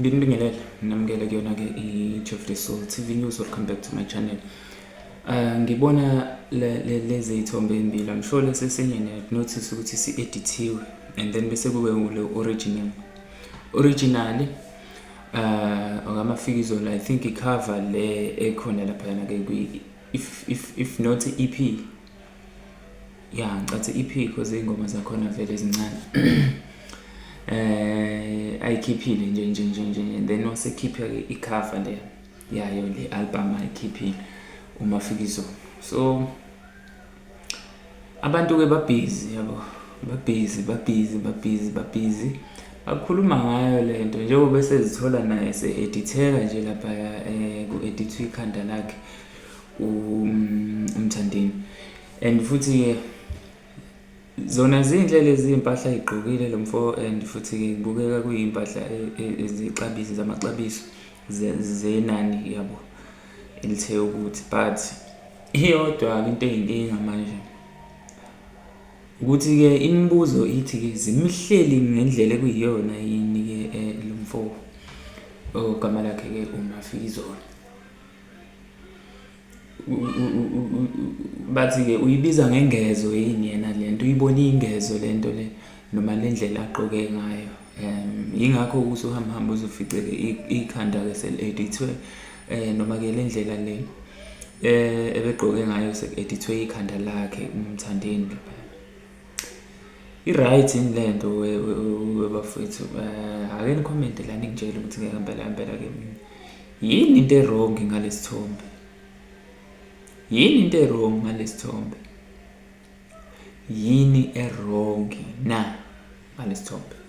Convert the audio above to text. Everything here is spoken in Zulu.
Nginibingelele, nginamukele kuyona-ke i-Chef The Soul TV News. Welcome back to my channel. Ngibona lezi iy'thombe ey'mbili. I'm sure lesi esinye niya-notice ukuthi si-edithiwe and then bese kube le original. Originally okamafikizolo, I think i-cover le ekhona laphayana-ke kwi if not EP. Ya, ngicathi EP because iy'ngoma zakhona vele zincane. Ayikhiphile nje nje nje nje and then wasekhipha ke i-cover le yayo le album ayikhiphile uMafikizolo. So abantu ke babhizi, yabo, babhizi babhizi babhizi babhizi bakhuluma ngayo lento njengoba sezithola naye se-editheka nje laphaya, ku-edithwa ikhanda lakhe uMthandeni. And futhi-ke zona zinhle lezi iy'mpahla ay'gqokile lo mfo, and futhi-ke kubukeka kuyiy'mpahla ezixabiso zamaxabiso zenani, yabo, elithe ukuthi. But iyodwa-ke into eyinkinga manje ukuthi-ke imibuzo ithi-ke zimhleli ngendlela ekuyiyona yini-ke lo mfo ogama lakhe-ke uMafikizolo. Bathi-ke uyibiza ngengezo yini yena lento, uyibona iyingezo lento le noma le ndlela agqoke ngayo. Yingakho ukuthi uhamba uhambe uzofice-ke ikhanda-ke seli-edithwe, noma-ke le ndlela le ebegqoke ngayo seku-edithwe ikhanda lakhe uMthandeni laphaya. I-right yini lento bafowethu? Ake ni-comment-e la, ningitshele ukuthi ngempela ngempela-ke yini into e-wrong ngalesithombe? Yini into e-wrong ngalesithombe? Yini e-wrong na ngalesithombe?